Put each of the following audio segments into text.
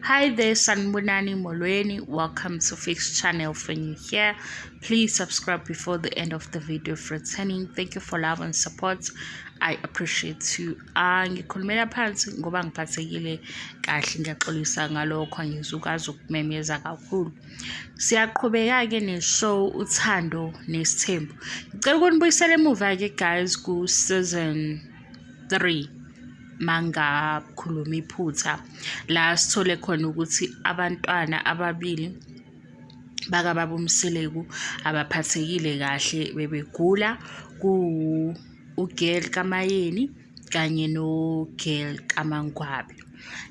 Hi there, Sanibonani Molweni. Welcome to Fix Channel. For new here, please subscribe before the end of the video. For returning, thank you for love and support. I appreciate you. Ah, ngikhulumela phansi ngoba ngiphathekile kahle, ngiyaxolisa ngalokho, angizukwazi ukumemeza kakhulu. Siyaqhubeka-ke ne-show Uthando Nesithembu. Ngicela ukunibuyisela emuva-ke guys ku-season 3, mangakhuluma iphutha, la sithole khona ukuthi abantwana ababili bakababa uMseleku abaphathekile kahle, bebegula, ku ugirl kaMayeni kanye no-girl kaMangwabe.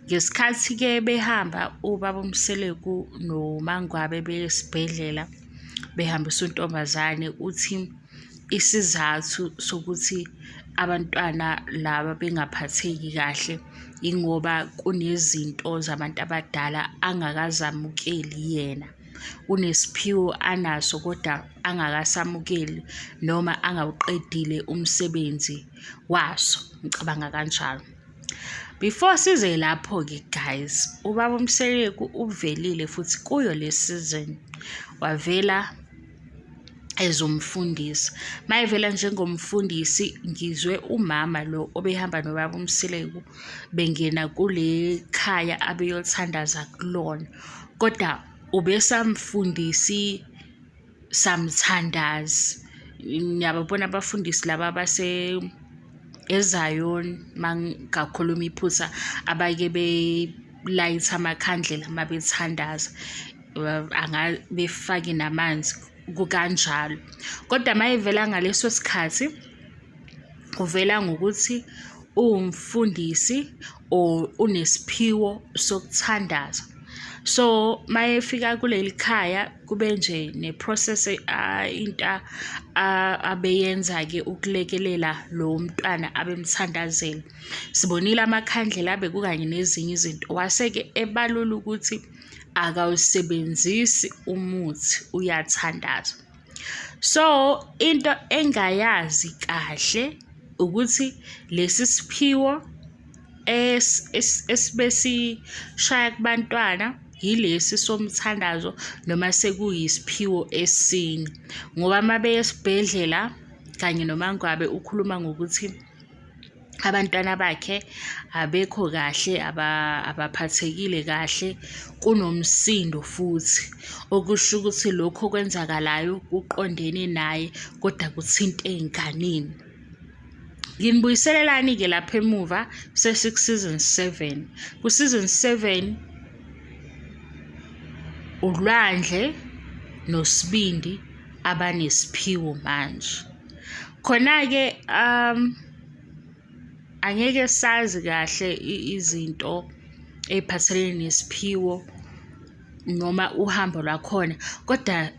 Ngesikhathi-ke behamba ubaba uMseleku noMangwabe beye esibhedlela behambisa untombazane, uthi isizathu sokuthi abantwana laba bengaphatheki kahle ingoba kunezinto zabantu abadala angakazamukeli yena. Unesiphiwo anaso kodwa angakasamukeli noma angawuqedile umsebenzi waso, ngicabanga kanjalo. Before size lapho-ke guys, ubaba uMseleku uvelile futhi kuyo le season, wavela as umfundisi. Mayevela njengomfundisi, ngizwe umama lo obehamba nobaba uMseleku bengena kule khaya abeyothandaza kulona, kodwa ubesamfundisi samthandazi. Niyababona abafundisi laba base eZion, mangakhuluma iphutha, abake belayitha amakhandlela uma bethandaza, befake namanzi kukanjalo. Kodwa mayevela ngaleso sikhathi uvela ngokuthi uwumfundisi or unesiphiwo sokuthandaza. So mayefika kuleli khaya kube nje ne-process, into abeyenza-ke ukulekelela lo mntwana abemthandazela. Sibonile amakhandlela abekukanye nezinye izinto, wase-ke ebalula ukuthi akawusebenzisi umuthi, uyathandaza. So into engayazi kahle ukuthi lesi siphiwo esibe sishaya kubantwana yilesi somthandazo noma sekuyisiphiwo esinye, ngoba uma beya esibhedlela kanye noMangwabe ukhuluma ngokuthi abantwana bakhe abekho kahle, abaphathekile kahle, kunomsindo futhi, okusho ukuthi lokhu okwenzakalayo kuqondene naye kodwa kuthinte ey'nganeni. Nginibuyiselelani-ke lapha emuva, sesiku-season 7. Ku-season 7 uLwandle noSibindi abanesiphiwo manje. Khona-ke angeke sazi kahle izinto ey'phathelene nesiphiwo noma uhambo lwakhona, kodwa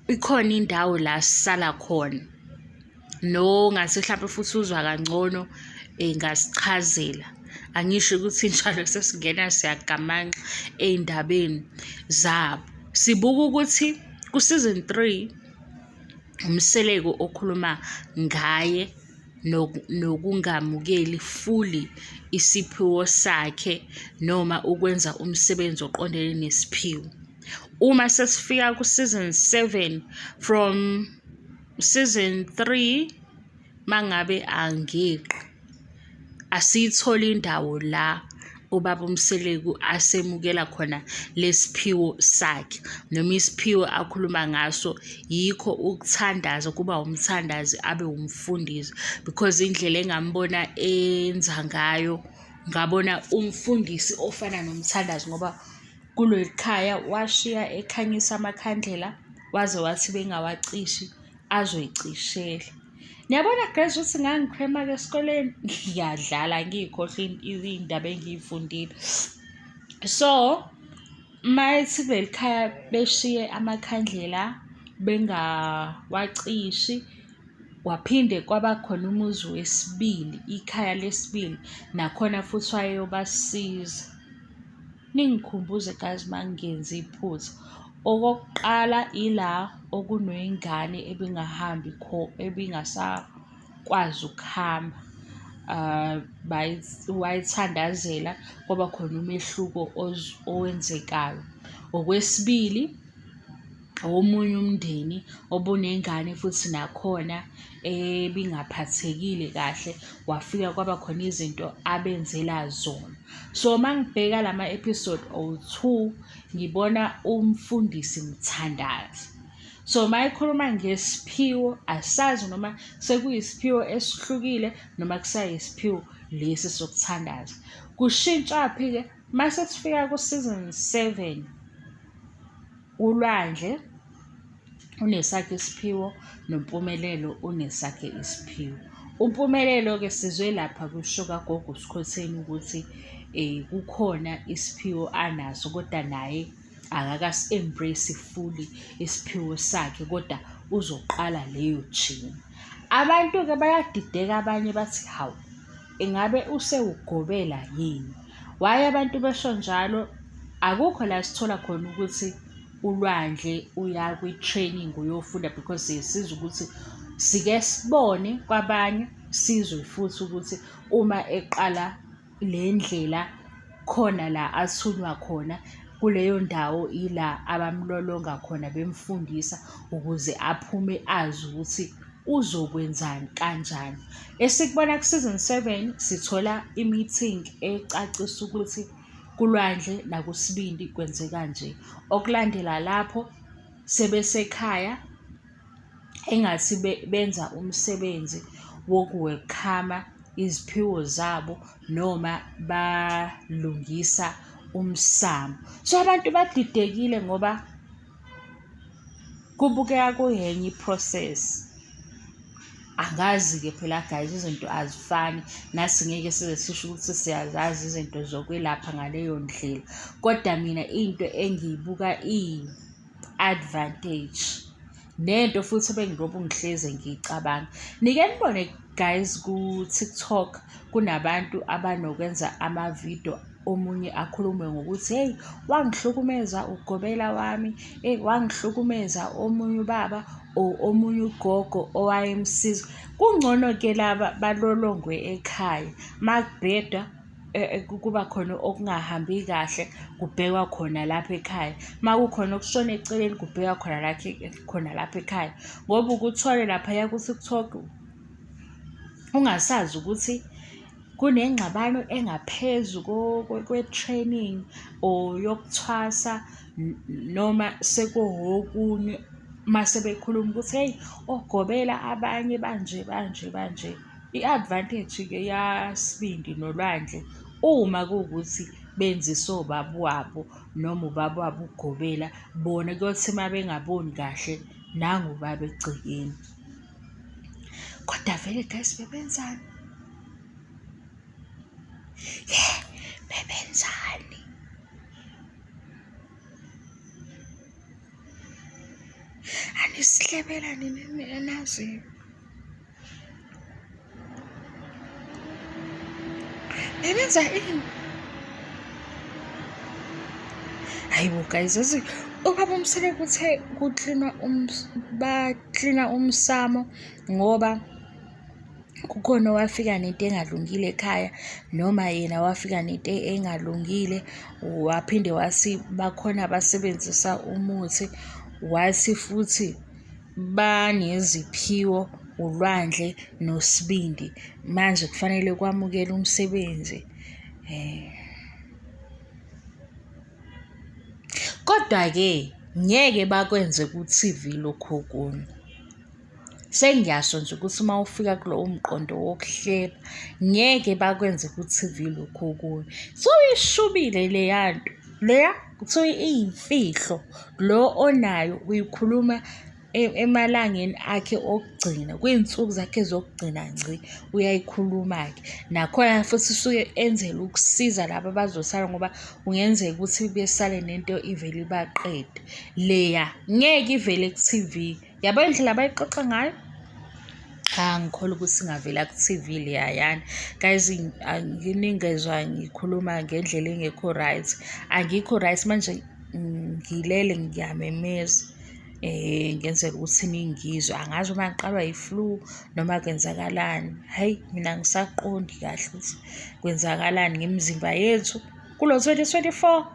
ikhona indawo la sisala khona. Nongase hlampe futhi uzwa kangcono engasichazela. Angisho ukuthi njalo sesingena siyagamanxa ey'ndabeni zabo. Sibuka ukuthi ku-season 3 uMseleku okhuluma ngaye nokungamukeli fully isiphiwo sakhe noma ukwenza umsebenzi oqondene nesiphiwo. Uma sesifika ku-season 7, from season 3, mangabe angiqi, asiyitholi indawo la ubaba uMseleku asemukela khona lesiphiwo sakhe noma isiphiwo akhuluma ngaso, yikho ukuthandaza, kuba umthandazi abe umfundisi, because indlela engambona enza ngayo, ngabona umfundisi ofana nomthandazi, ngoba kuleli khaya washiya ekhanyisa amakhandlela, waze wathi bengawacishi azoyicishela. Niyabona guys ukuthi ngangikhwema-ke esikoleni, ngiyadlala, ngiyikhohlwa iy'ndaba engiy'fundile. So mayethi kuleli khaya beshiye amakhandlela bengawacishi, waphinde kwaba khona umuzi wesibili, ikhaya lesibili, nakhona futhi wayeyobasiza. Ningikhumbuze guys uma ngingenzi iphutha. Okokuqala ila okunengane ebingahambi ebingasakwazi ukuhamba. Wayithandazela kwaba khona umehluko owenzekayo. Okwesibili, omunye umndeni obunengane futhi nakhona ebingaphathekile kahle, wafika kwaba khona izinto abenzela zona. So uma ngibheka lama-episode awu-two, ngibona umfundisi Mthandazi. So uma ekhuluma ngesiphiwo, asazi noma sekuyisiphiwo esihlukile noma kusayisiphiwo lesi sokuthandaza. Kushintshaphi-ke mase sifika ku-season 7, uLwandle unesakhe isiphiwo noMpumelelo unesakhe isiphiwo. UMpumelelo-ke sizwe lapha kusho kagogo uSkhotheni ukuthi kukhona isiphiwo anaso kodwa naye akakasi-embrace fully isiphiwo sakhe kodwa uzoqala leyo gym. Abantu-ke bayadideka abanye bathi hawu, ingabe usewugobela yini? Why abantu besho njalo? Akukho la sithola khona ukuthi uLwandle uya kwi-training uyofunda because siye sizwe ukuthi sike sibone kwabanye sizwe futhi ukuthi uma eqala le ndlela khona la athunywa khona kuleyo ndawo ila abamlolonga khona bemfundisa ukuze aphume azi ukuthi uzokwenzani kanjani. Esikubona ku-season 7 sithola i-meeting ecacisa ukuthi kuLwandle nakuSibindi kwenzeka nje. Okulandela lapho sebesekhaya engathi benza umsebenzi wokuwelkhama iziphiwo zabo noma balungisa umsamo. So abantu badidekile ngoba kubukeka kuyenye i-process. Angazi-ke phela guys, izinto azifani, nathi ngeke size sisho ukuthi siyazazi izinto zokwelapha ngaleyo ndlela. Kodwa mina into engiyibuka iyi-advantage nento futhi ebengilokhu ngihlezi ngiyicabanga. Nike nibone guys ku-TikTok kunabantu abanokwenza amavidiyo omunye akhulume ngokuthi hheyi wangihlukumeza ugobela wami, eyi wangihlukumeza omunye ubaba or omunye ugogo owayemsiza. Kungcono-ke laba balolongwe ekhaya, uma kubheda kuba khona okungahambi kahle kubhekwa khona lapha ekhaya. Uma kukhona okushona eceleni kubhekwa khona khona lapha ekhaya. Ngoba ukuthole laphaya ku-TikTok ungasazi ukuthi kunengxabano engaphezu kwe-training or yokuthwasa noma sekuwokunye mase bekhuluma ukuthi hheyi ogobela abanye banje banje banje. I-advantage-ke yaSibindi noLwandle uma kuwukuthi benziswe ubaba wabo noma ubaba wabo ugobela, bona kuyothi uma bengaboni kahle nangu ubaba egcekeni. Kodwa vele guys bebenzani? Yeah, bebenzani? Anisihlebela nini enaziyo? Bebenza ini? Hayi bo guys, yazi ubaba uMseleku uthe kuklinwa baklina umsamo ngoba kukhona owafika nento engalungile ekhaya noma yena wafika nento engalungile waphinde wathi bakhona abasebenzisa umuthi wathi futhi Baneziphiwo uLwandle noSibindi manje kufanele kwamukele umsebenzi. Kodwa-ke ngeke bakwenze ku-TV lokhu okunye. Sengiyasho nje ukuthi uma ufika kulowo mqondo wokuhleba ngeke bakwenze ku-TV lokhu okunye. So ishubile leya nto leya kuthiwa iyimfihlo lo onayo uyikhuluma emalangeni akhe okugcina, kwiy'nsuku zakhe zokugcina ngci uyayikhuluma-ke. Nakhona futhi usuke enzela ukusiza laba abazosala ngoba kungenzeka ukuthi besale nento ivele ibaqede. Leya ngeke ivele ku-T_V. Yabo indlela abayixoxa ngayo? Cha, angikholwa ukuthi ingavela ku-T_V leyayana. Guys, nginingezwa ngikhuluma ngendlela engekho right. Angikho right manje ngilele ngiyamemeza. Ngenzela ukuthi ningizwe. Angazi uma ngiqalwa yi-flu noma kwenzakalani. Hhayi, mina angisaqondi kahle ukuthi kwenzakalani ngemizimba yethu kulo 2024.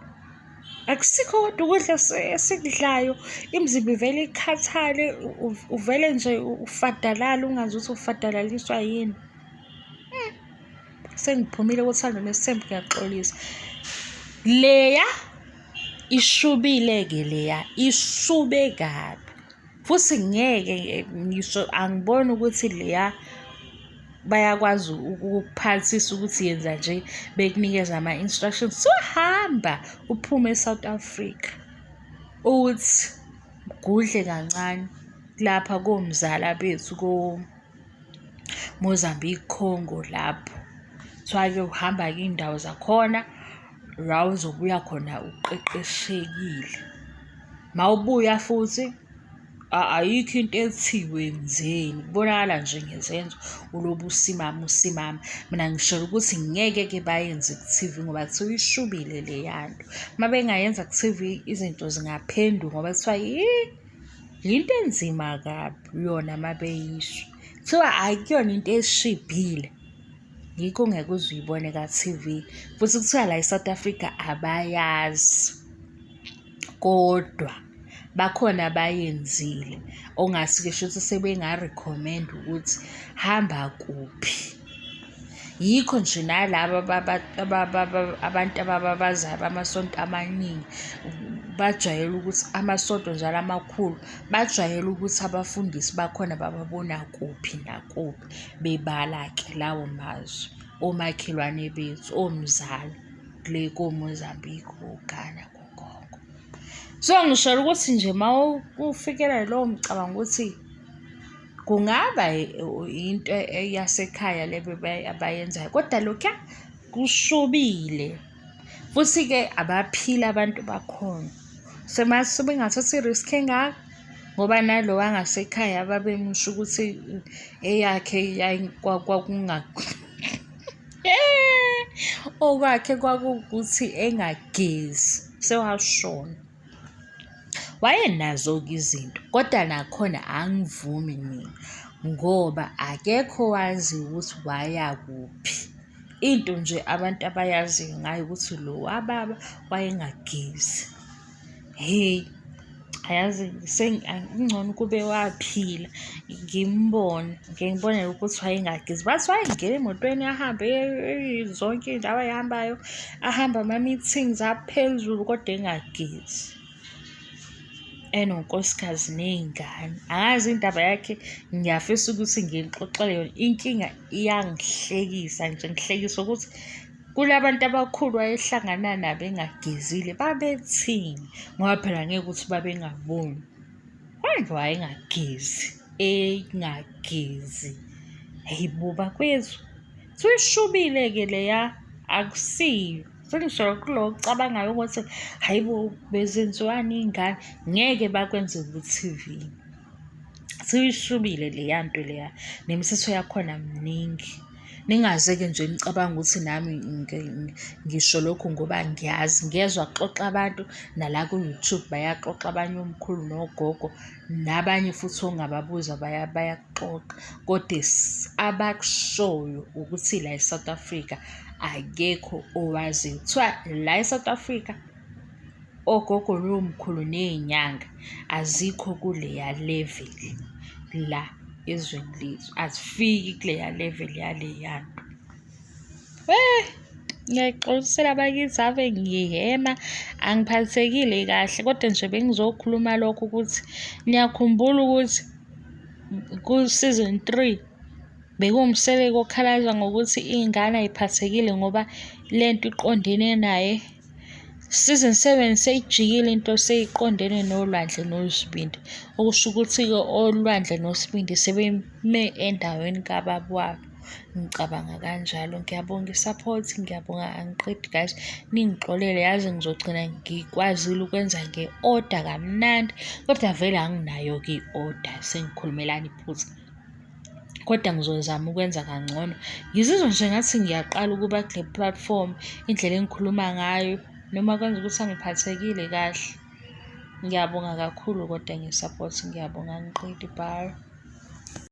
Akusikho kodwa ukudla esikudlayo, imizimba ivele ikhathale, uvele nje ufadalale ungazi ukuthi ufadalaliswa yini. Sengiphumile kothando nesithembu ngiyaxolisa. Leya ishubile-ke leya, ishube kabi. Futhi ngeke ngisho angiboni ukuthi leya bayakwazi ukukuphathisa ukuthi yenza nje bekunikeza ama-instructions. Suhamba uphume e-South Africa uthi gudle kancane lapha komzala bethu ko-Mozambique, Congo lapho. Kuthiwa-ke uhamba-ke iy'ndawo zakhona la uzobuya khona uqeqeshekile. Mawubuya futhi ayikho into ethi wenzeni, kubonakala nje ngezenzo ulobe usimama usimama. Mina ngisholo ukuthi ngeke-ke bayenze ku-T_V ngoba kuthiwa ishubile leya nto. Uma bengayenza ku-T_V izinto zingaphenduka ngoba kuthiwa yinto enzima kabi yona uma beyisho. Kuthiwa akuyona into eshibhile. Yikho ungeke uze uyibone ka-T_V. Futhi kuthiwa la e-South Africa abayazi, kodwa bakhona abayenzile ongase-ke shuthi sebenga-recommend-a ukuthi hamba kuphi. Yikho nje nalaba abantu abababazayo bamasonto amaningi bajwayele ukuthi amasonto njalo amakhulu, bajwayele ukuthi abafundisi bakhona bababona kuphi nakuphi. Bebala-ke lawo mazwe omakhelwane bethu, omzala le koMozambique, koGhana, koCongo. So, ngisholo ukuthi nje uma ufikelwa yilowo mcabango ukuthi kungaba into yasekhaya le abayenzayo, kodwa lokhuya kushubile. Futhi-ke abaphili abantu bakhona. Sebengathatha i-risk engaka ngoba nalo wangasekhaya babemusho ukuthi eyakhe okwakhe kwakuwukuthi engagezi sewashona. Wayenazo-ke izinto kodwa nakhona angivumi mina ngoba akekho owaziyo ukuthi waya kuphi. Into nje abantu abayaziyo ngaye ukuthi lo wababa wayengagezi. Hheyi, yazi kungcono ukube waphila ngimbone, ngike ngibone ukuthi wayengagezi. Bathi wayengena emotweni ahambe zonke iy'ndawo ay'hambayo, ahambe ama-meetings aphezulu kodwa engagezi. Enonkosikazi ney'ngane. Angazi indaba yakhe ngiyafisa ukuthi ngiyixoxele yona. Inkinga iyangihlekisa nje, ngihlekiswa ukuthi kulabantu abakhulu wayehlangana nabo engagezile babethini ngoba phela ngeke ukuthi babengaboni. Manje wayengagezi, engagezi. Hhayi bo bakwethu, seyishubile-ke leya akusiyo. Sengisho kulo ocabangayo ukuthi hhayi bo bezenziwani iy'ngane, ngeke bakwenze ku-T_V. Seyishubile leya nto leya, nemithetho yakhona miningi. Ningaze-ke nje nicabange ukuthi nami ngisho lokhu ngoba ngiyazi, ngiyezwa kuxoxa abantu nala ku-YouTube bayaxoxa abanye omkhulu nogogo nabanye futhi ongababuza bayakuxoxa. Kodwa abakushoyo ukuthi la e-South Africa akekho owaziyo. Kuthiwa la e-South Africa ogogo nomkhulu ney'nyanga azikho kuleya level la ezweni lethu, azifiki kuleya level yaleya nto. Ngiyaxolisela bakithi ave ngihhema, angiphathekile kahle kodwa nje bengizokhuluma lokho ukuthi niyakhumbula ukuthi ku-season 3 bekuwuMseleku okhalaza ngokuthi iy'ngane ay'phathekile ngoba le nto iqondene naye. Season 7 seyijikile into seyiqondene noLwandle noSibindi. Okusho ukuthi-ke oLwandle noSibindi sebeme endaweni kababa wabo. Ngicabanga kanjalo. Ngiyabonga i-support, ngiyabonga angiqedi guys. Ningixolele yazi ngizogcina ngikwazile ukwenza nge-order kamnandi, kodwa vele anginayo-ke i-order sengikhulumelani iphutha. Kodwa ngizozama ukwenza kangcono. Ngizizwa nje ngathi ngiyaqala ukuba kule platform, indlela engikhuluma ngayo noma kwenza ukuthi angiphathekile kahle. Ngiyabonga kakhulu kodwa nge-support, ngiyabonga angiqedi, bye.